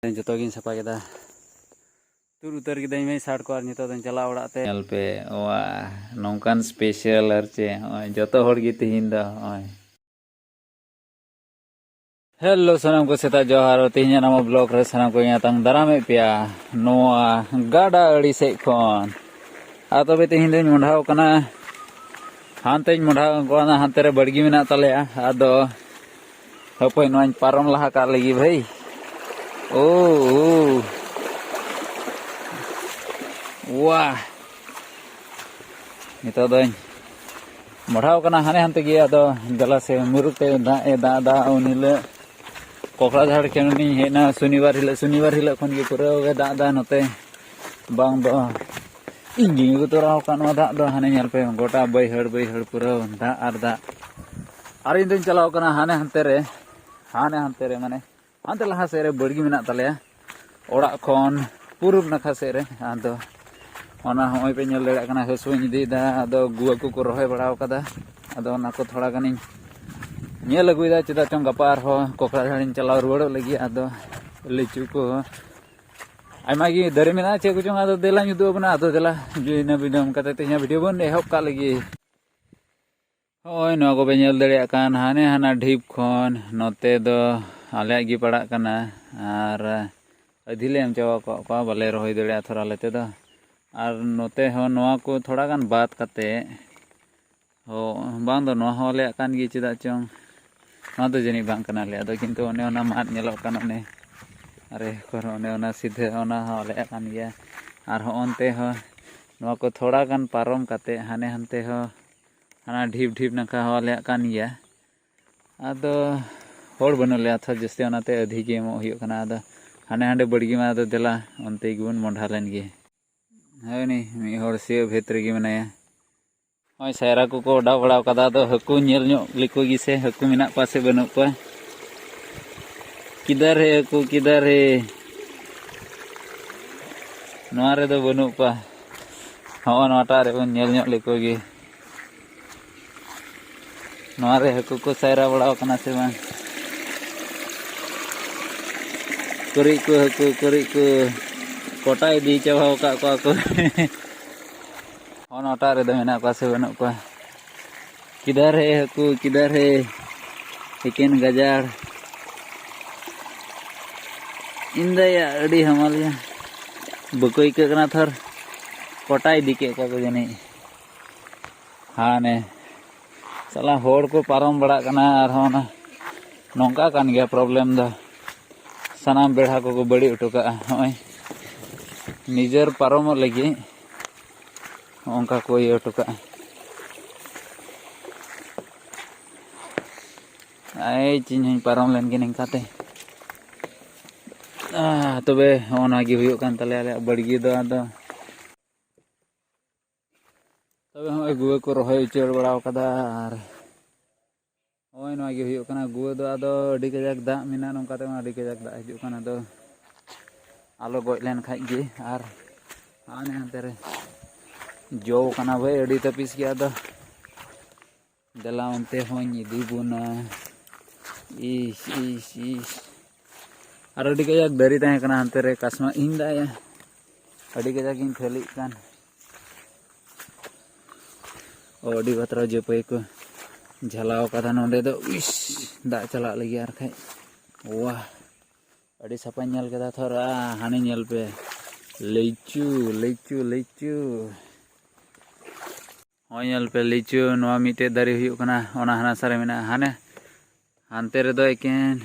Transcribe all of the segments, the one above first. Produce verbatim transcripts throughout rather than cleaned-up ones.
ᱡᱚᱛᱚ ᱜᱤᱧ ᱥᱟᱯᱷᱟ ᱠᱮᱫᱟ᱾ ᱛᱩᱫ ᱩᱛᱟᱹᱨ ᱠᱤᱫᱟᱹᱧ ᱢᱮ ᱥᱟᱨᱴ ᱠᱚ, ᱟᱨ ᱱᱤᱛᱚᱜ ᱫᱚᱧ ᱪᱟᱞᱟᱣ ᱚᱲᱟᱜ ᱛᱮ᱾ ᱧᱮᱞ ᱯᱮ, ᱣᱟ, ᱱᱚᱝᱠᱟᱱ ᱥᱯᱮᱥᱟᱞ ᱟᱨ ᱪᱮᱫ, ᱱᱚᱜᱼᱚᱭ ᱡᱚᱛᱚ ᱦᱚᱲ ᱜᱮ ᱛᱤᱦᱤᱧ ᱫᱚ ᱱᱚᱜᱼᱚᱭ᱾ ᱦᱮᱞᱳ ᱥᱟᱱᱟᱢ ᱠᱚ, ᱥᱮᱛᱟᱜ ᱡᱚᱦᱟᱨ᱾ ᱛᱮᱦᱮᱧᱟᱜ ᱱᱟᱣᱟ ᱵᱞᱚᱜ ᱨᱮ ᱥᱟᱱᱟᱢ ᱠᱚᱧ ᱟᱛᱟᱝ ᱫᱟᱨᱟᱢᱮᱫ ᱯᱮᱭᱟ ᱱᱚᱣᱟ ᱜᱟᱰᱟ ᱟᱲᱮ ᱥᱮᱫ ᱠᱷᱚᱱ᱾ ᱟᱨ ᱛᱚᱵᱮ ᱛᱮᱦᱮᱧ ᱫᱚᱧ ᱢᱚᱰᱷᱟᱣ ᱠᱟᱱᱟ, ᱦᱟᱱᱛᱮᱧ ᱢᱚᱰᱷᱟᱣ ᱠᱟᱱᱟ, ᱦᱟᱱᱛᱮ ᱨᱮ ᱵᱟᱲᱜᱮ ᱢᱮᱱᱟᱜ ᱛᱟᱞᱮᱭᱟ᱾ ᱟᱫᱚ ᱦᱟᱯᱳᱭ, ᱱᱚᱣᱟᱧ ᱯᱟᱨᱚᱢ ᱞᱟᱦᱟ ᱠᱟᱜ ᱞᱮᱜᱮ ᱵᱷᱟᱹᱭ᱾ ᱳ, ᱳ᱾ ᱣᱟᱦ, ᱱᱤᱛᱚᱜ ᱫᱚᱧ ᱢᱚᱰᱷᱟᱣ ᱠᱟᱱᱟ ᱦᱟᱱᱮ ᱦᱟᱱᱛᱮ ᱜᱮ᱾ ᱟᱫᱚ ᱫᱮᱞᱟ ᱥᱮ, ᱢᱩᱨᱩᱠ ᱛᱮ ᱫᱟᱜ ᱮ ᱫᱟᱜ ᱮᱫᱟ᱾ ᱩᱱ ᱦᱤᱞᱳᱜ ᱠᱚᱠᱲᱟᱡᱷᱟᱲ ᱠᱷᱚᱱᱤᱧ ᱦᱮᱡ ᱮᱱᱟ, ᱥᱚᱱᱤᱵᱟᱨ ᱦᱤᱞᱳᱜ, ᱥᱚᱱᱤᱵᱟᱨ ᱦᱤᱞᱳᱜ ᱠᱷᱚᱱ ᱜᱮ ᱯᱩᱨᱟᱹ ᱜᱮ ᱫᱟᱜ ᱮᱫᱟ ᱱᱚᱛᱮ᱾ ᱵᱟᱝ ᱫᱚ ᱤᱧ ᱜᱤᱧ ᱟᱹᱜᱩ ᱛᱚᱨᱟᱣ ᱟᱠᱟᱫ ᱱᱚᱣᱟ ᱫᱟᱜ ᱫᱚ᱾ ᱦᱟᱱᱮ ᱧᱮᱞ ᱯᱮ, ᱜᱚᱴᱟ ᱵᱟᱹᱭᱦᱟᱹᱲ ᱵᱟᱹᱭᱦᱟᱹᱲ ᱯᱩᱨᱟᱹ ᱫᱟᱜ ᱟᱨ ᱫᱟᱜ᱾ ᱟᱨ ᱤᱧ ᱫᱚᱧ ᱪᱟᱞᱟᱣ ᱠᱟᱱᱟ ᱦᱟᱱᱮ ᱦᱟᱱᱛᱮ ᱨᱮ, ᱦᱟᱱᱮ ᱦᱟᱱᱛᱮ ᱨᱮ, ᱢᱟᱱᱮ ᱦᱟᱱᱛᱮ ᱞᱟᱦᱟ ᱥᱮᱫ ᱨᱮ ᱵᱟᱲᱜᱮ ᱢᱮᱱᱟᱜ ᱛᱟᱞᱮᱭᱟ ᱚᱲᱟᱜ ᱠᱷᱚᱱ ᱯᱩᱨᱩᱵ ᱱᱟᱠᱷᱟ ᱥᱮᱫ ᱨᱮ᱾ ᱟᱫᱚ ᱚᱱᱟ ᱦᱚᱸᱜᱼᱚᱭ ᱯᱮ ᱧᱮᱞ ᱫᱟᱲᱮᱭᱟᱜ ᱠᱟᱱᱟ, ᱦᱟᱹᱥᱩᱣᱟᱹᱧ ᱤᱫᱤᱭᱮᱫᱟ᱾ ᱟᱫᱚ ᱜᱩᱣᱟᱹ ᱠᱚᱠᱚ ᱨᱚᱦᱚᱭ ᱵᱟᱲᱟᱣ ᱠᱟᱫᱟ᱾ ᱟᱫᱚ ᱚᱱᱟ ᱠᱚ ᱛᱷᱚᱲᱟ ᱜᱟᱱᱤᱧ ᱧᱮᱞ ᱟᱹᱜᱩᱭᱮᱫᱟ, ᱪᱮᱫᱟᱜ ᱪᱚᱝ ᱜᱟᱯᱟ ᱟᱨᱦᱚᱸ ᱠᱚᱠᱲᱟᱡᱷᱟᱲᱤᱧ ᱪᱟᱞᱟᱣ ᱨᱩᱣᱟᱹᱲᱚᱜ ᱞᱟᱹᱜᱤᱫ᱾ ᱟᱫᱚ ᱞᱤᱪᱩ ᱠᱚ ᱟᱭᱢᱟ ᱜᱮ ᱫᱟᱨᱮ ᱢᱮᱱᱟᱜᱼᱟ, ᱪᱮᱫ ᱠᱚᱪᱚᱝ᱾ ᱟᱫᱚ ᱫᱮᱞᱟᱧ ᱩᱫᱩᱜ ᱟᱵᱚᱱᱟ᱾ ᱟᱫᱚ ᱫᱮᱞᱟ, ᱡᱩᱭᱱᱟ ᱵᱤᱞᱚᱢ ᱠᱟᱛᱮ ᱛᱮᱦᱮᱧᱟᱜ ᱵᱷᱤᱰᱤᱭᱳ ᱵᱚᱱ ᱮᱦᱚᱵ ᱠᱟᱜ ᱞᱮᱜᱮ᱾ ᱦᱚᱸᱜᱼᱚᱭ ᱱᱚᱣᱟ ᱠᱚᱯᱮ ᱧᱮᱞ ᱫᱟᱲᱮᱭᱟᱜ ᱠᱟᱱ, ᱦᱟᱱᱮ ᱦᱟᱱᱟ ᱰᱷᱤᱯ ᱠᱷᱚᱱ ᱱᱚᱛᱮ ᱫᱚ ᱟᱞᱮᱭᱟᱜ ᱜᱮ ᱯᱟᱲᱟᱜ ᱠᱟᱱᱟ᱾ ᱟᱨ ᱟᱹᱫᱷᱤ ᱞᱮ ᱮᱢ ᱪᱟᱵᱟ ᱠᱟᱜ ᱠᱚᱣᱟ, ᱵᱟᱞᱮ ᱨᱚᱦᱚᱭ ᱫᱟᱲᱮᱭᱟᱜᱼᱟ ᱛᱷᱚᱨ ᱟᱞᱮ ᱛᱮᱫᱚ᱾ ᱟᱨ ᱱᱚᱛᱮ ᱦᱚᱸ ᱱᱚᱣᱟ ᱠᱚ ᱛᱷᱚᱲᱟ ᱜᱟᱱ ᱵᱟᱫ ᱠᱟᱛᱮ, ᱦᱚᱸ, ᱵᱟᱝ ᱫᱚ ᱱᱚᱣᱟ ᱦᱚᱸ ᱟᱞᱮᱭᱟᱜ ᱠᱟᱱ ᱜᱮ, ᱪᱮᱫᱟᱜ ᱪᱚᱝ ᱱᱚᱣᱟ ᱫᱚ ᱡᱟᱹᱱᱤᱡ ᱵᱟᱝ ᱠᱟᱱᱟ ᱟᱞᱮᱭᱟᱜ ᱫᱚ, ᱠᱤᱱᱛᱩ ᱚᱱᱮ ᱚᱱᱟ ᱢᱟᱫ ᱧᱮᱞᱚᱜ ᱠᱟᱱ, ᱚᱱᱮ ᱟᱨᱮ ᱠᱚᱨᱮ, ᱚᱱᱮ ᱚᱱᱟ ᱥᱤᱫᱷᱟᱹ ᱚᱱᱟ ᱦᱚᱸ ᱟᱞᱮᱭᱟᱜ ᱠᱟᱱ ᱜᱮᱭᱟ᱾ ᱟᱨ ᱦᱚᱸᱜᱼᱚᱱᱛᱮ ᱦᱚᱸ ᱱᱚᱣᱟ ᱠᱚ ᱛᱷᱚᱲᱟ ᱜᱟᱱ ᱯᱟᱨᱚᱢ ᱠᱟᱛᱮ ᱦᱟᱱᱮ ᱦᱟᱱᱛᱮ ᱦᱚᱸ, ᱦᱟᱱᱟ ᱰᱷᱤᱯ ᱰᱷᱤᱯ ᱱᱟᱠᱷᱟ ᱦᱚᱸ ᱟᱞᱮᱭᱟᱜ ᱠᱟᱱ ᱜᱮᱭᱟ᱾ ᱟᱫᱚ ᱦᱚᱲ ᱵᱟᱹᱱᱩᱜ ᱞᱮᱭᱟ ᱛᱷᱚ ᱡᱟᱹᱥᱛᱤ, ᱚᱱᱟᱛᱮ ᱟᱹᱫᱷᱤ ᱜᱮ ᱮᱢᱚᱜ ᱦᱩᱭᱩᱜ ᱠᱟᱱᱟ᱾ ᱟᱫᱚ ᱦᱟᱸᱰᱮ ᱦᱟᱸᱰᱮ ᱵᱟᱲᱜᱮ ᱢᱟ, ᱟᱫᱚ ᱫᱮᱞᱟ ᱚᱱᱛᱮ ᱜᱮᱵᱚᱱ ᱢᱚᱸᱰᱷᱟ ᱞᱮᱱ ᱜᱮ᱾ ᱦᱳᱭ, ᱩᱱᱤ ᱢᱤᱫ ᱦᱚᱲ ᱥᱤᱭᱳᱜ ᱵᱷᱮᱛ ᱨᱮᱜᱮ ᱢᱮᱱᱟᱭᱟ᱾ ᱱᱚᱜᱼᱚᱭ ᱥᱟᱭᱨᱟ ᱠᱚᱠᱚ ᱚᱰᱟᱣ ᱵᱟᱲᱟ ᱠᱟᱫᱟ, ᱟᱫᱚ ᱦᱟᱹᱠᱩ ᱧᱮᱞ ᱧᱚᱜ ᱞᱮᱠᱚ ᱜᱮᱥᱮ, ᱦᱟᱹᱠᱩ ᱢᱮᱱᱟᱜ ᱠᱚᱣᱟ ᱥᱮ ᱵᱟᱹᱱᱩᱜ ᱠᱚᱣᱟ᱾ ᱠᱤᱫᱟᱨ ᱦᱮ ᱦᱟᱹᱠᱩ, ᱠᱤᱫᱟᱨ ᱦᱮ᱾ ᱱᱚᱣᱟ ᱨᱮᱫᱚ ᱵᱟᱹᱱᱩᱜ ᱠᱚᱣᱟ᱾ ᱦᱚᱸᱜᱼᱚ ᱱᱚᱣᱟᱴᱟᱜ ᱨᱮᱵᱚᱱ ᱧᱮᱞ ᱧᱚᱜ ᱞᱮᱠᱚ ᱜᱮ᱾ ᱱᱚᱣᱟ ᱨᱮ ᱦᱟᱹᱠᱩ ᱠᱚ ᱥᱟᱭᱨᱟ ᱵᱟᱲᱟᱣ ᱠᱟᱱᱟ ᱥᱮ ᱵᱟᱝ? ᱠᱚᱨᱤᱡ ᱠᱚ, ᱦᱟᱹᱠᱩ ᱠᱚᱨᱤᱡ ᱠᱚ ᱠᱚᱴᱟ ᱤᱫᱤ ᱪᱟᱵᱟ ᱟᱠᱟᱫ ᱠᱚᱣᱟ ᱠᱚ᱾ ᱦᱚᱸ, ᱱᱚᱣᱟᱴᱟᱜ ᱨᱮᱫᱚ ᱢᱮᱱᱟᱜ ᱠᱚᱣᱟ ᱥᱮ ᱵᱟᱹᱱᱩᱜ ᱠᱚᱣᱟ? ᱠᱤᱫᱷᱟᱨ ᱦᱮ ᱦᱟᱹᱠᱩ, ᱠᱤᱫᱷᱟᱨ ᱦᱮ? ᱮᱠᱮᱱ ᱜᱟᱡᱟᱲ᱾ ᱤᱧ ᱫᱚᱭᱟ ᱟᱹᱰᱤ ᱦᱟᱢᱟᱞ ᱜᱮᱭᱟ, ᱵᱟᱠᱚ ᱟᱹᱭᱠᱟᱹᱜ ᱠᱟᱱᱟ ᱛᱷᱚᱨ᱾ ᱠᱚᱴᱟ ᱤᱫᱤ ᱠᱮᱫ ᱠᱚᱣᱟ ᱠᱚ ᱡᱟᱹᱱᱤᱡ᱾ ᱦᱟᱱᱮ ᱥᱟᱞᱟ ᱦᱚᱲ ᱠᱚ ᱯᱟᱨᱚᱢ ᱵᱟᱲᱟᱜ ᱠᱟᱱᱟ, ᱟᱨᱦᱚᱸ ᱚᱱᱟ ᱱᱚᱝᱠᱟ ᱠᱟᱱ ᱜᱮᱭᱟ problem ᱫᱚ᱾ ᱥᱟᱱᱟᱢ ᱵᱮᱲᱦᱟ ᱠᱚᱠᱚ ᱵᱟᱹᱲᱤᱡ ᱦᱚᱴᱚ ᱠᱟᱜᱼᱟ᱾ ᱱᱚᱜᱼᱚᱭ ᱱᱤᱡᱮᱨ ᱯᱟᱨᱚᱢᱚᱜ ᱞᱟᱹᱜᱤᱫ ᱱᱚᱝᱠᱟ ᱠᱚ ᱤᱭᱟᱹ ᱦᱚᱴᱚ ᱠᱟᱜᱼᱟ᱾ ᱮᱭ ᱪᱮ, ᱤᱧ ᱦᱚᱸᱧ ᱯᱟᱨᱚᱢ ᱞᱮᱱ ᱜᱮ ᱱᱤᱝᱠᱟᱛᱮ᱾ ᱟᱦ, ᱛᱚᱵᱮ ᱦᱚᱸᱜᱼᱚ ᱱᱚᱣᱟ ᱜᱮ ᱦᱩᱭᱩᱜ ᱠᱟᱱ ᱛᱟᱞᱮᱭᱟ ᱟᱞᱮᱭᱟᱜ ᱵᱟᱲᱜᱮ ᱫᱚ᱾ ᱟᱫᱚ ᱛᱚᱵᱮ ᱦᱚᱸᱜᱼᱚᱭ ᱜᱩᱣᱟᱹ ᱠᱚ ᱨᱚᱦᱚᱭ ᱩᱪᱟᱹᱲ ᱵᱟᱲᱟᱣ ᱠᱟᱫᱟ᱾ ᱟᱨ ᱦᱳᱭ, ᱱᱚᱣᱟ ᱜᱮ ᱦᱩᱭᱩᱜ ᱠᱟᱱᱟ ᱜᱩᱣᱟᱹ ᱫᱚ᱾ ᱟᱫᱚ ᱟᱹᱰᱤ ᱠᱟᱡᱟᱠ ᱫᱟᱜ ᱢᱮᱱᱟᱜᱼᱟ, ᱱᱚᱝᱠᱟ ᱛᱮᱢᱟ ᱟᱹᱰᱤ ᱠᱟᱡᱟᱠ ᱫᱟᱜ ᱦᱤᱡᱩᱜ ᱠᱟᱱᱟ᱾ ᱟᱫᱚ ᱟᱞᱚ ᱜᱚᱡ ᱞᱮᱱ ᱠᱷᱟᱡ ᱜᱮ᱾ ᱟᱨ ᱦᱟᱱᱮ ᱦᱟᱱᱛᱮ ᱨᱮ ᱡᱚ ᱠᱟᱱᱟ ᱵᱷᱟᱹᱭ, ᱟᱹᱰᱤ ᱛᱟᱹᱯᱤᱥ ᱜᱮ᱾ ᱟᱫᱚ ᱫᱮᱞᱟ ᱚᱱᱛᱮ ᱦᱚᱸᱧ ᱤᱫᱤ ᱵᱚᱱᱟ᱾ ᱤᱥ, ᱤᱥ, ᱤᱥ᱾ ᱟᱨ ᱟᱹᱰᱤ ᱠᱟᱡᱟᱠ ᱫᱟᱨᱮ ᱛᱟᱦᱮᱸ ᱠᱟᱱᱟ ᱦᱟᱱᱛᱮ ᱨᱮ, ᱠᱟᱥᱢᱟ ᱤᱧ ᱫᱟᱭᱟ᱾ ᱟᱹᱰᱤ ᱠᱟᱡᱟᱠ ᱤᱧ ᱴᱷᱟᱹᱞᱤᱜ ᱠᱟᱱ᱾ ᱚ, ᱟᱹᱰᱤ ᱵᱟᱛᱨᱟᱣ ᱡᱟᱹᱯᱟᱹᱭ ᱠᱚ ᱡᱷᱟᱞᱟᱣ ᱠᱟᱫᱟ ᱱᱚᱸᱰᱮ ᱫᱚ᱾ ᱩᱤᱥ, ᱫᱟᱜ ᱪᱟᱞᱟᱜ ᱞᱟᱹᱜᱤᱫ ᱟᱨ ᱠᱷᱟᱡ᱾ ᱣᱟᱦ, ᱟᱹᱰᱤ ᱥᱟᱯᱷᱟᱧ ᱧᱮᱞ ᱠᱮᱫᱟ ᱛᱷᱚᱨ᱾ ᱟ, ᱦᱟᱱᱮ ᱧᱮᱞ ᱯᱮ, ᱞᱤᱪᱩ, ᱞᱤᱪᱩ, ᱞᱤᱪᱩ᱾ ᱦᱚᱸᱜᱼᱚᱭ ᱧᱮᱞ ᱯᱮ, ᱞᱤᱪᱩ, ᱱᱚᱣᱟ ᱢᱤᱫᱴᱮᱡ ᱫᱟᱨᱮ ᱦᱩᱭᱩᱜ ᱠᱟᱱᱟ, ᱚᱱᱟ ᱦᱟᱱᱟ ᱥᱟ ᱨᱮ ᱢᱮᱱᱟᱜᱼᱟ᱾ ᱦᱟᱱᱮ ᱦᱟᱱᱛᱮ ᱨᱮᱫᱚ ᱮᱠᱮᱱ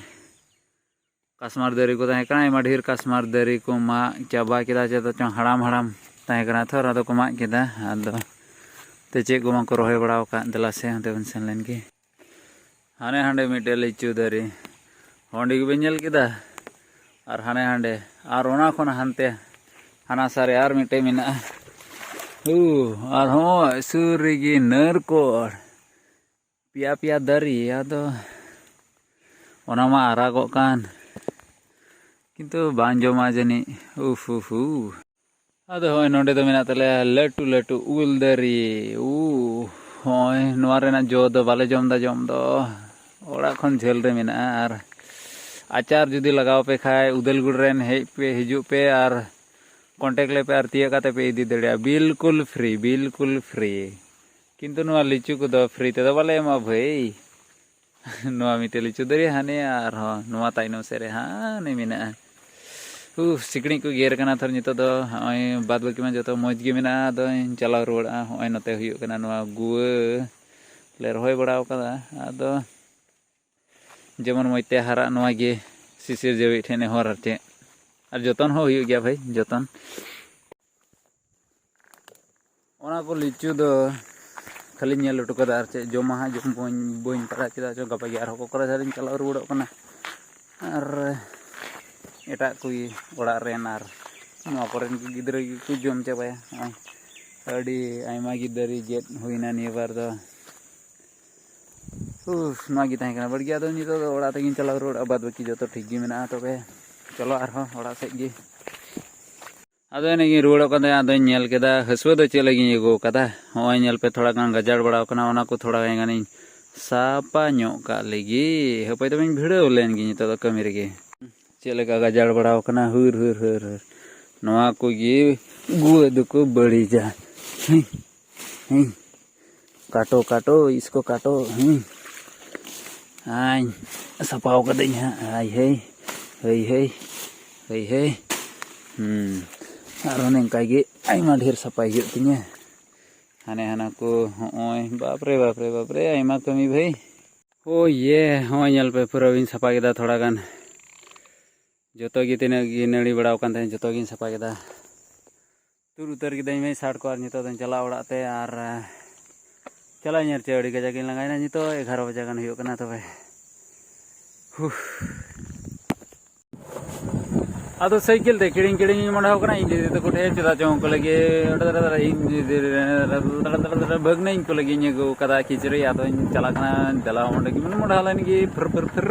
ᱠᱟᱥᱢᱟᱨ ᱫᱟᱨᱮ ᱠᱚ ᱛᱟᱦᱮᱸ ᱠᱟᱱᱟ, ᱟᱭᱢᱟ ᱰᱷᱮᱨ ᱠᱟᱥᱢᱟᱨ ᱫᱟᱨᱮ ᱠᱚ ᱢᱟᱜ ᱪᱟᱵᱟ ᱠᱮᱫᱟ, ᱪᱮᱫᱟᱜ ᱪᱚᱝ ᱦᱟᱲᱟᱢ ᱦᱟᱲᱟᱢ ᱛᱟᱦᱮᱸ ᱠᱟᱱᱟ ᱛᱷᱚᱨ, ᱟᱫᱚ ᱠᱚ ᱢᱟᱜ ᱠᱮᱫᱟ᱾ ᱟᱫᱚ ᱛᱮ ᱪᱮᱫ ᱠᱚ ᱵᱟᱝ ᱠᱚ ᱨᱚᱦᱚᱭ ᱵᱟᱲᱟ ᱟᱠᱟᱫ, ᱫᱮᱞᱟ ᱥᱮ ᱚᱱᱛᱮ ᱵᱚᱱ ᱥᱮᱱ ᱞᱮᱱ ᱜᱮ᱾ ᱦᱟᱱᱮ ᱦᱟᱸᱰᱮ ᱢᱤᱫᱴᱮᱡ ᱞᱤᱪᱩ ᱫᱟᱨᱮ, ᱚᱸᱰᱮ ᱜᱮᱵᱮᱱ ᱧᱮᱞ ᱠᱮᱫᱟ? ᱟᱨ ᱦᱟᱱᱮ ᱦᱟᱸᱰᱮ, ᱟᱨ ᱚᱱᱟ ᱠᱷᱚᱱ ᱦᱟᱱᱛᱮ ᱦᱟᱱᱟ ᱥᱟᱨᱮ ᱟᱨ ᱢᱤᱫᱴᱮᱡ ᱢᱮᱱᱟᱜᱼᱟ᱾ ᱦᱩ, ᱟᱨᱦᱚᱸ ᱥᱩᱨ ᱨᱮᱜᱮ ᱱᱟᱹᱨᱠᱚᱲ᱾ ᱯᱮᱭᱟ ᱯᱮᱭᱟ ᱫᱟᱨᱮ, ᱟᱫᱚ ᱚᱱᱟ ᱢᱟ ᱟᱨᱟᱜᱚᱜ ᱠᱟᱱ, ᱠᱤᱱᱛᱩ ᱵᱟᱝ ᱡᱚᱢᱟ ᱡᱟᱹᱱᱤᱡ᱾ ᱩᱯᱷ, ᱩᱯᱷ, ᱩ᱾ ᱟᱫᱚ ᱦᱚᱸᱜᱼᱚᱭ ᱱᱚᱸᱰᱮ ᱫᱚ ᱢᱮᱱᱟᱜ ᱛᱟᱞᱮᱭᱟ ᱞᱟᱹᱴᱩ ᱞᱟᱹᱴᱩ ᱩᱞ ᱫᱟᱨᱮ᱾ ᱩ, ᱦᱚᱸᱜᱼᱚᱭ ᱱᱚᱣᱟ ᱨᱮᱱᱟᱜ ᱡᱚ ᱫᱚ ᱵᱟᱞᱮ ᱡᱚᱢ ᱫᱟ, ᱡᱚᱢ ᱫᱚ ᱚᱲᱟᱜ ᱠᱷᱚᱱ ᱡᱷᱟᱹᱞ ᱨᱮ ᱢᱮᱱᱟᱜᱼᱟ᱾ ᱟᱨ ᱟᱪᱟᱨ ᱡᱩᱫᱤ ᱞᱟᱜᱟᱣ ᱯᱮ ᱠᱷᱟᱡ, ᱩᱫᱟᱹᱞᱜᱩᱲ ᱨᱮᱱ ᱦᱮᱡ ᱯᱮ, ᱦᱤᱡᱩᱜ ᱯᱮ ᱟᱨ contact ᱞᱮᱯᱮ ᱟᱨ ᱛᱤᱭᱟᱹᱜ ᱠᱟᱛᱮ ᱯᱮ ᱤᱫᱤ ᱫᱟᱲᱮᱭᱟᱜᱼᱟ, ᱵᱤᱞᱠᱩᱞ free, ᱵᱤᱞᱠᱩᱞ free᱾ ᱠᱤᱱᱛᱩ ᱱᱚᱣᱟ ᱞᱤᱪᱩ ᱠᱚᱫᱚ free ᱛᱮᱫᱚ ᱵᱟᱞᱮ ᱮᱢᱟ ᱵᱷᱟᱹᱭ᱾ ᱱᱚᱣᱟ ᱢᱤᱫᱴᱮᱡ ᱞᱤᱪᱩ ᱫᱟᱨᱮ, ᱦᱟᱱᱮ ᱟᱨᱦᱚᱸ ᱱᱚᱣᱟ ᱛᱟᱭᱱᱚᱢ ᱥᱮᱫ ᱨᱮ ᱦᱟᱱᱮ ᱢᱮᱱᱟᱜᱼᱟ᱾ ᱩᱦ, ᱥᱤᱠᱲᱤᱡ ᱠᱚ ᱜᱮᱨ ᱠᱟᱱᱟ ᱛᱷᱚᱨ ᱱᱤᱛᱚᱜ ᱫᱚ᱾ ᱦᱚᱸᱜᱼᱚᱭ ᱵᱟᱫ ᱵᱟᱹᱠᱤ ᱢᱟ ᱡᱚᱛᱚ ᱢᱚᱡᱽ ᱜᱮ ᱢᱮᱱᱟᱜᱼᱟ, ᱟᱫᱚᱧ ᱪᱟᱞᱟᱣ ᱨᱩᱣᱟᱹᱲᱚᱜᱼᱟ᱾ ᱦᱚᱸᱜᱼᱚᱭ ᱱᱚᱛᱮ ᱦᱩᱭᱩᱜ ᱠᱟᱱᱟ ᱱᱚᱣᱟ ᱜᱩᱣᱟᱹ ᱞᱮ ᱨᱚᱦᱚᱭ ᱵᱟᱲᱟᱣ ᱠᱟᱫᱟ, ᱟᱫᱚ ᱡᱮᱢᱚᱱ ᱢᱚᱡᱽ ᱛᱮ ᱦᱟᱨᱟᱜ ᱱᱚᱣᱟ ᱜᱮ ᱥᱤᱥᱤᱨ ᱡᱟᱹᱣᱤᱡ ᱴᱷᱮᱱ ᱱᱮᱦᱚᱨ ᱟᱨ ᱪᱮᱫ᱾ ᱟᱨ ᱡᱚᱛᱚᱱ ᱦᱚᱸ ᱦᱩᱭᱩᱜ ᱜᱮᱭᱟ ᱵᱷᱟᱹᱭ, ᱡᱚᱛᱚᱱ᱾ ᱚᱱᱟ ᱠᱚ ᱞᱤᱪᱩ ᱫᱚ ᱠᱷᱟᱹᱞᱤᱧ ᱧᱮᱞ ᱦᱚᱴᱚ ᱠᱟᱫᱟ, ᱟᱨ ᱪᱮᱫ ᱡᱚᱢᱟ ᱦᱟᱸᱜ ᱡᱚᱢ ᱵᱟᱹᱧ, ᱵᱟᱹᱧ ᱯᱟᱲᱟᱜ, ᱪᱮᱫᱟᱜ ᱪᱚ ᱜᱟᱯᱟ ᱜᱮ ᱟᱨᱦᱚᱸ ᱠᱚᱠᱨᱚᱡ ᱫᱷᱟᱨᱮᱧ ᱪᱟᱞᱟᱣ ᱨᱩᱣᱟᱹᱲᱚᱜ ᱠᱟᱱᱟ᱾ ᱟᱨ ᱮᱴᱟᱜ ᱠᱚ ᱚᱲᱟᱜ ᱨᱮᱱ ᱟᱨ ᱱᱚᱣᱟ ᱠᱚᱨᱮᱱ ᱠᱚ ᱜᱤᱫᱽᱨᱟᱹ ᱜᱮᱠᱚ ᱡᱚᱢ ᱪᱟᱵᱟᱭᱟ᱾ ᱱᱚᱜᱼᱚᱭ ᱟᱹᱰᱤ ᱟᱭᱢᱟ ᱜᱮ ᱫᱟᱨᱮ ᱜᱮᱫ ᱦᱩᱭᱱᱟ ᱱᱤᱭᱟᱹ ᱵᱟᱨ ᱫᱚ᱾ ᱩᱯᱷ, ᱱᱚᱣᱟ ᱜᱮ ᱛᱟᱦᱮᱸ ᱠᱟᱱᱟ ᱵᱟᱲᱜᱮ᱾ ᱟᱫᱚ ᱱᱤᱛᱚᱜ ᱫᱚ ᱚᱲᱟᱜ ᱛᱮᱜᱤᱧ ᱪᱟᱞᱟᱣ ᱨᱩᱣᱟᱹᱲᱚᱜᱼᱟ, ᱵᱟᱫ ᱵᱟᱹᱠᱤ ᱡᱚᱛᱚ ᱴᱷᱤᱠ ᱜᱮ ᱢᱮᱱᱟᱜᱼᱟ᱾ ᱛᱚᱵᱮ ᱪᱚᱞᱚ ᱟᱨᱦᱚᱸ ᱚᱲᱟᱜ ᱥᱮᱫ ᱜᱮ᱾ ᱟᱫᱚ ᱮᱱᱮᱡ ᱜᱤᱧ ᱨᱩᱣᱟᱹᱲᱚᱜ ᱠᱟᱱ ᱛᱟᱦᱮᱸᱫ, ᱟᱫᱚᱧ ᱧᱮᱞ ᱠᱮᱫᱟ ᱦᱟᱹᱥᱩᱣᱟᱹ ᱫᱚ ᱪᱮᱫ ᱞᱟᱹᱜᱤᱫ ᱤᱧ ᱟᱹᱜᱩ ᱟᱠᱟᱫᱟ᱾ ᱦᱚᱸᱜᱼᱚᱭ ᱧᱮᱞ ᱯᱮ, ᱛᱷᱚᱲᱟ ᱜᱟᱱ ᱜᱟᱡᱟᱲ ᱵᱟᱲᱟᱣ ᱠᱟᱱᱟ, ᱚᱱᱟ ᱠᱚ ᱛᱷᱚᱲᱟ ᱜᱟᱱᱤᱧ ᱥᱟᱯᱟ ᱧᱚᱜ ᱠᱟᱜ ᱞᱮᱜᱮ᱾ ᱦᱟᱹᱯᱟᱹᱭ ᱛᱚᱵᱮᱧ ᱵᱷᱤᱲᱟᱹᱣ ᱞᱮᱱ ᱜᱮ ᱱᱤᱛᱚᱜ ᱫᱚ ᱠᱟᱹᱢᱤ ᱨᱮᱜᱮ᱾ ᱪᱮᱫ ᱞᱮᱠᱟ ᱜᱟᱡᱟᱲ ᱵᱟᱲᱟᱣ ᱠᱟᱱᱟ, ᱦᱩᱨ, ᱦᱩᱨ, ᱦᱩᱨ, ᱦᱩᱨ᱾ ᱱᱚᱣᱟ ᱠᱚᱜᱮ ᱜᱩᱣᱟᱹ ᱫᱚᱠᱚ ᱵᱟᱹᱲᱤᱡᱟ᱾ ᱦᱮᱸ, ᱦᱮᱸ᱾ ᱠᱟᱴᱚ, ᱠᱟᱴᱚ, ᱤᱥᱠᱚ ᱠᱟᱴᱚ, ᱦᱮᱸ᱾ ᱟᱧ ᱥᱟᱯᱷᱟᱣ ᱠᱟᱹᱫᱟᱹᱧ ᱦᱟᱸᱜ᱾ ᱦᱟᱭ ᱦᱟᱭ, ᱦᱟᱭ ᱦᱟᱭ, ᱦᱟᱭ ᱦᱟᱭ᱾ ᱦᱩᱸ᱾ ᱟᱨᱚ ᱱᱚᱝᱠᱟ ᱜᱮ ᱟᱭᱢᱟ ᱰᱷᱮᱨ ᱥᱟᱯᱷᱟᱭ ᱦᱩᱭᱩᱜ ᱛᱤᱧᱟᱹ᱾ ᱦᱟᱱᱮ ᱦᱟᱱᱟ ᱠᱚ, ᱦᱚᱸᱜᱼᱚᱭ, ᱵᱟᱯᱨᱮ, ᱵᱟᱯᱨᱮ, ᱵᱟᱯᱨᱮ, ᱟᱭᱢᱟ ᱠᱟᱹᱢᱤ ᱵᱷᱟᱹᱭ᱾ ᱳ ᱤᱭᱮ, ᱦᱚᱸᱜᱼᱚᱭ ᱧᱮᱞ ᱯᱮ, ᱯᱩᱨᱟᱹ ᱵᱤᱧ ᱥᱟᱯᱷᱟ ᱠᱮᱫᱟ ᱛᱷᱚᱲᱟ ᱜᱟᱱ᱾ ᱡᱚᱛᱚ ᱜᱮ ᱛᱤᱱᱟᱹᱜ ᱜᱮ ᱱᱟᱹᱲᱤ ᱵᱟᱲᱟᱣ ᱠᱟᱱ ᱛᱟᱦᱮᱸᱫ, ᱡᱚᱛᱚ ᱜᱤᱧ ᱥᱟᱯᱷᱟ ᱠᱮᱫᱟ᱾ ᱛᱩᱫ ᱩᱛᱟᱹᱨ ᱠᱤᱫᱟᱹᱧ ᱢᱤᱫ ᱥᱟᱴ ᱠᱚ, ᱟᱨ ᱱᱤᱛᱚᱜ ᱫᱚᱧ ᱪᱟᱞᱟᱣ ᱚᱲᱟᱜ ᱛᱮ, ᱟᱨ, ᱮ, ᱪᱟᱞᱟᱜ ᱤᱧ ᱟᱨ ᱪᱮᱫ, ᱟᱹᱰᱤ ᱠᱟᱡᱟᱠ ᱤᱧ ᱞᱟᱸᱜᱟᱭᱮᱱᱟ᱾ ᱱᱤᱛᱚᱜ ᱮᱜᱟᱨᱚ ᱵᱟᱡᱟ ᱜᱟᱱ ᱦᱩᱭᱩᱜ ᱠᱟᱱᱟ᱾ ᱛᱚᱵᱮ, ᱦᱩ᱾ ᱟᱫᱚ ᱥᱟᱭᱠᱮᱞ ᱛᱮ ᱠᱤᱲᱤᱧ ᱠᱤᱲᱤᱧ ᱤᱧ ᱢᱚᱰᱷᱟᱣ ᱠᱟᱱᱟ ᱤᱧ ᱫᱤᱫᱤ ᱛᱟᱠᱚ ᱴᱷᱮᱱ, ᱪᱮᱫᱟᱜ ᱪᱚᱝ ᱩᱱᱠᱩ ᱞᱟᱹᱜᱤᱫ ᱤᱧ ᱫᱤᱫᱤ, ᱵᱷᱟᱹᱜᱽᱱᱟᱹᱧ ᱠᱚ ᱞᱟᱹᱜᱤᱫ ᱤᱧ ᱟᱹᱜᱩ ᱠᱟᱫᱟ ᱠᱷᱤᱪᱩᱲᱤ᱾ ᱟᱫᱚᱧ ᱪᱟᱞᱟᱜ ᱠᱟᱱᱟ, ᱫᱮᱞᱟ ᱚᱸᱰᱮ ᱜᱮ ᱢᱚᱰᱷᱟᱣ ᱞᱮᱱ ᱜᱮ, ᱯᱷᱤᱨ, ᱯᱷᱤᱨ, ᱯᱷᱤᱨ᱾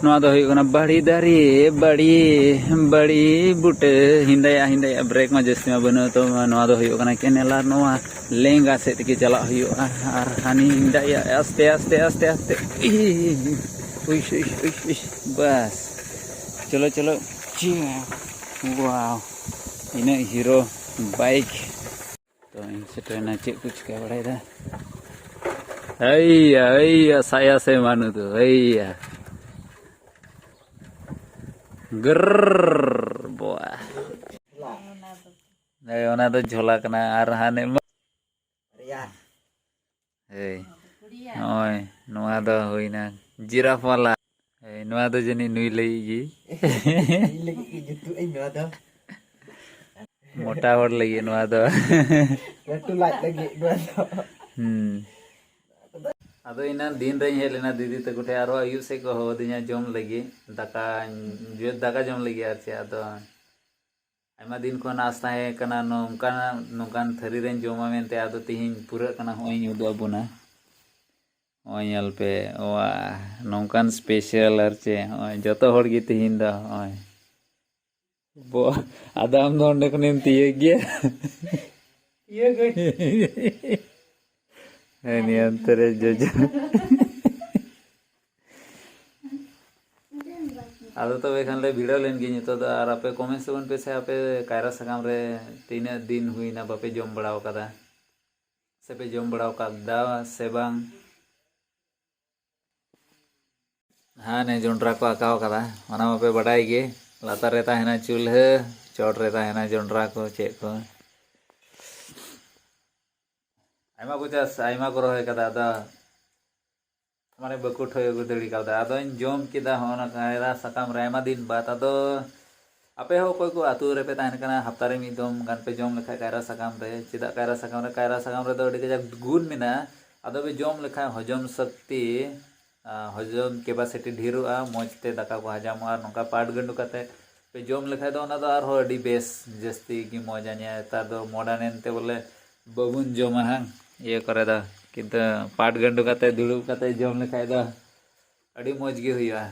ᱱᱚᱣᱟ ᱫᱚ ᱦᱩᱭᱩᱜ ᱠᱟᱱᱟ ᱵᱟᱲᱤ ᱫᱟᱨᱮ, ᱵᱟᱲᱤ, ᱵᱟᱲᱤ ᱵᱩᱴᱟᱹ᱾ ᱦᱤᱸᱫᱟᱹᱭᱟ, ᱦᱤᱸᱫᱟᱹᱭᱟ, ᱵᱨᱮᱠ ᱢᱟ ᱡᱟᱹᱥᱛᱤ ᱢᱟ ᱵᱟᱹᱱᱩᱜᱼᱟ᱾ ᱛᱚ ᱱᱚᱣᱟ ᱫᱚ ᱦᱩᱭᱩᱜ ᱠᱟᱱᱟ ᱠᱮᱱᱮᱞ, ᱟᱨ ᱱᱚᱣᱟ ᱞᱮᱸᱜᱟ ᱥᱮᱫ ᱛᱮᱜᱮ ᱪᱟᱞᱟᱜ ᱦᱩᱭᱩᱜᱼᱟ᱾ ᱟᱨ ᱦᱟᱹᱱᱤ ᱦᱤᱸᱫᱟᱹᱭᱟ, ᱟᱥᱛᱮ, ᱟᱥᱛᱮ, ᱟᱥᱛᱮ, ᱟᱥᱛᱮ᱾ ᱤᱦ, ᱩᱭ, ᱩᱭ, ᱩᱭ, ᱩᱭ, ᱵᱟᱥ᱾ ᱪᱚᱞᱚ, ᱪᱚᱞᱚ᱾ ᱪᱤᱭᱟ᱾ ᱣᱟᱣ᱾ ᱤᱱᱟᱹᱜ ᱦᱤᱨᱳ ᱵᱟᱭᱤᱠ᱾ ᱛᱚ ᱤᱧ ᱥᱮᱴᱮᱨᱮᱱᱟ, ᱪᱮᱫ ᱠᱚ ᱪᱤᱠᱟᱹ ᱵᱟᱲᱟᱭᱮᱫᱟ? ᱦᱮᱭᱟ, ᱦᱮᱭᱟ, ᱥᱟᱭᱟ ᱥᱮ ᱢᱟᱱᱩ ᱫᱚ, ᱦᱮᱭᱟ᱾ ᱜᱨᱨᱨᱨ, ᱵᱚᱣᱟ᱾ ᱦᱮᱭ, ᱚᱱᱟ ᱫᱚ ᱡᱷᱚᱞᱟ ᱠᱟᱱᱟ, ᱟᱨ ᱦᱟᱱᱮ ᱢᱟ-, ᱦᱮᱭ, ᱱᱚᱜᱼᱚᱭ, ᱱᱚᱣᱟ ᱫᱚ ᱦᱩᱭᱱᱟ ᱡᱤᱨᱟᱯ ᱣᱟᱞᱟ᱾ ᱦᱮᱭ, ᱱᱚᱣᱟ ᱫᱚ ᱡᱟᱹᱱᱤᱡ ᱱᱩᱭ ᱞᱟᱹᱜᱤᱫ ᱜᱮ᱾ ᱤᱧ ᱞᱟᱹᱜᱤᱫ ᱜᱮ ᱡᱩᱛᱩᱜ ᱟᱹᱧ ᱱᱚᱣᱟ ᱫᱚ᱾ ᱢᱚᱴᱟ ᱦᱚᱲ ᱞᱟᱹᱜᱤᱫ ᱱᱚᱣᱟ ᱫᱚ᱾ ᱞᱟᱹᱴᱩ ᱞᱟᱡ ᱞᱟᱹᱜᱤᱫ ᱱᱚᱣᱟ ᱫᱚ᱾ ᱦᱩᱸ᱾ ᱟᱫᱚ ᱤᱱᱟᱹ ᱫᱤᱱ ᱨᱮᱧ ᱦᱮᱡ ᱞᱮᱱᱟ ᱫᱤᱫᱤ ᱛᱟᱠᱚ ᱴᱷᱮᱱ, ᱟᱨᱦᱚᱸ ᱟᱹᱭᱩᱵ ᱥᱮᱫ ᱠᱚ ᱦᱚᱦᱚᱫᱤᱧᱟ ᱡᱚᱢ ᱞᱟᱹᱜᱤᱫ, ᱫᱟᱠᱟᱧ, ᱫᱟᱠᱟ ᱡᱚᱢ ᱞᱟᱹᱜᱤᱫ ᱟᱨ ᱪᱮᱫ᱾ ᱟᱫᱚ ᱟᱭᱢᱟ ᱫᱤᱱ ᱠᱷᱚᱱ ᱟᱸᱥ ᱛᱟᱦᱮᱸ ᱠᱟᱱᱟ ᱱᱚᱝᱠᱟᱱᱟᱜ, ᱱᱚᱝᱠᱟᱱ ᱛᱷᱟᱹᱨᱤ ᱨᱮᱧ ᱡᱚᱢᱟ ᱢᱮᱱᱛᱮ᱾ ᱟᱫᱚ ᱛᱤᱦᱤᱧ ᱯᱩᱨᱟᱹᱜ ᱠᱟᱱᱟ, ᱦᱚᱸᱜᱼᱚᱭ ᱤᱧ ᱩᱫᱩᱜ ᱟᱵᱚᱱᱟ᱾ ᱦᱚᱸᱜᱼᱚᱭ ᱧᱮᱞ ᱯᱮ, ᱣᱟ, ᱱᱚᱝᱠᱟᱱ ᱥᱯᱮᱥᱟᱞ ᱟᱨ ᱪᱮᱫ, ᱦᱚᱸᱜᱼᱚᱭ ᱡᱚᱛᱚ ᱦᱚᱲ ᱜᱮ ᱛᱤᱦᱤᱧ ᱫᱚ, ᱦᱚᱸᱜᱼᱚᱭ᱾ ᱵᱚ-, ᱟᱫᱚ ᱟᱢ ᱫᱚ ᱚᱸᱰᱮ ᱠᱷᱚᱱᱮᱢ ᱛᱤᱭᱟᱹᱜ ᱜᱮᱭᱟ᱾ ᱤᱭᱟᱹ ᱜᱮ᱾ ᱦᱮᱸ, ᱱᱤᱭᱟᱹ ᱚᱱᱛᱮ ᱨᱮ ᱡᱚᱡᱚ᱾ ᱟᱫᱚ ᱛᱚᱵᱮ ᱠᱷᱟᱱ ᱞᱮ ᱵᱷᱤᱲᱟᱹᱣ ᱞᱮᱱ ᱜᱮ ᱱᱤᱛᱚᱜ ᱫᱚ᱾ ᱟᱨ ᱟᱯᱮ ᱠᱚᱢᱮᱱᱴ ᱛᱟᱵᱚᱱ ᱯᱮ ᱥᱮ, ᱟᱯᱮ ᱠᱟᱭᱨᱟ ᱥᱟᱠᱟᱢ ᱨᱮ ᱛᱤᱱᱟᱹᱜ ᱫᱤᱱ ᱦᱩᱭᱱᱟ ᱵᱟᱯᱮ ᱡᱚᱢ ᱵᱟᱲᱟᱣ ᱠᱟᱫᱟ? ᱥᱮᱯᱮ ᱡᱚᱢ ᱵᱟᱲᱟᱣ ᱠᱟᱫᱟ ᱥᱮ ᱵᱟᱝ? ᱦᱟᱱᱮ ᱡᱚᱱᱰᱨᱟ ᱠᱚ ᱟᱸᱠᱟᱣ ᱠᱟᱫᱟ, ᱚᱱᱟ ᱢᱟᱯᱮ ᱵᱟᱰᱟᱭ ᱜᱮ᱾ ᱞᱟᱛᱟᱨ ᱨᱮ ᱛᱟᱦᱮᱱᱟ ᱪᱩᱞᱦᱟᱹ, ᱪᱚᱴ ᱨᱮ ᱛᱟᱦᱮᱱᱟ ᱡᱚᱱᱰᱨᱟ ᱠᱚ, ᱪᱮᱫ ᱠᱚ᱾ ᱟᱭᱢᱟ ᱠᱚ ᱪᱟᱥ, ᱟᱭᱢᱟ ᱠᱚ ᱨᱚᱦᱚᱭ ᱠᱟᱫᱟ, ᱟᱫᱚ ᱢᱟᱱᱮ ᱵᱟᱠᱚ ᱴᱷᱟᱹᱣ ᱟᱹᱜᱩ ᱫᱟᱲᱮ ᱠᱟᱣᱫᱟ᱾ ᱟᱫᱚᱧ ᱡᱚᱢ ᱠᱮᱫᱟ ᱦᱚᱸᱜᱼᱚ ᱱᱟ ᱠᱟᱭᱨᱟ ᱥᱟᱠᱟᱢ ᱨᱮ ᱟᱭᱢᱟ ᱫᱤᱱ ᱵᱟᱫ᱾ ᱟᱫᱚ ᱟᱯᱮ ᱦᱚᱸ ᱚᱠᱚᱭ ᱠᱚ ᱟᱹᱛᱩ ᱨᱮᱯᱮ ᱛᱟᱦᱮᱱ ᱠᱟᱱᱟ, ᱦᱟᱯᱛᱟ ᱨᱮ ᱢᱤᱫ ᱫᱚᱢ ᱜᱟᱱ ᱯᱮ ᱡᱚᱢ ᱞᱮᱠᱷᱟᱡ ᱠᱟᱭᱨᱟ ᱥᱟᱠᱟᱢ ᱨᱮ, ᱪᱮᱫᱟᱜ ᱠᱟᱭᱨᱟ ᱥᱟᱠᱟᱢ ᱨᱮ, ᱠᱟᱭᱨᱟ ᱥᱟᱠᱟᱢ ᱨᱮᱫᱚ ᱟᱹᱰᱤ ᱠᱟᱡᱟᱠ ᱜᱩᱱ ᱢᱮᱱᱟᱜᱼᱟ᱾ ᱟᱫᱚ ᱯᱮ ᱡᱚᱢ ᱞᱮᱠᱷᱟᱡ ᱦᱚᱡᱚᱢ ᱥᱚᱠᱛᱤ, ᱟᱨ ᱦᱚᱡᱚᱢ ᱠᱮᱯᱟᱥᱤᱴᱤ ᱰᱷᱮᱨᱚᱜᱼᱟ, ᱢᱚᱡᱽ ᱛᱮ ᱫᱟᱠᱟ ᱠᱚ ᱦᱟᱡᱟᱢᱚᱜᱼᱟ᱾ ᱟᱨ ᱱᱚᱝᱠᱟ ᱯᱟᱴ ᱜᱟᱹᱰᱩ ᱠᱟᱛᱮ ᱯᱮ ᱡᱚᱢ ᱞᱮᱠᱷᱟᱡ ᱫᱚ ᱚᱱᱟ ᱫᱚ ᱟᱨᱦᱚᱸ ᱟᱹᱰᱤ ᱵᱮᱥ, ᱡᱟᱹᱥᱛᱤ ᱜᱮ ᱢᱚᱡᱟ᱾ ᱱᱮᱛᱟᱨ ᱫᱚ ᱢᱚᱰᱟᱨᱱ ᱮᱱᱛᱮ ᱵᱚᱞᱮ ᱵᱟᱵᱚᱱ ᱡᱚᱢᱟ ᱦᱟᱝ ᱤᱭᱟᱹ ᱠᱚᱨᱮ ᱫᱚ, ᱠᱤᱱᱛᱩ ᱯᱟᱴ ᱜᱟᱹᱰᱩ ᱠᱟᱛᱮ ᱫᱩᱲᱩᱵ ᱠᱟᱛᱮ ᱡᱚᱢ ᱞᱮᱠᱷᱟᱡ ᱫᱚ ᱟᱹᱰᱤ ᱢᱚᱡᱽ ᱜᱮ ᱦᱩᱭᱩᱜᱼᱟ᱾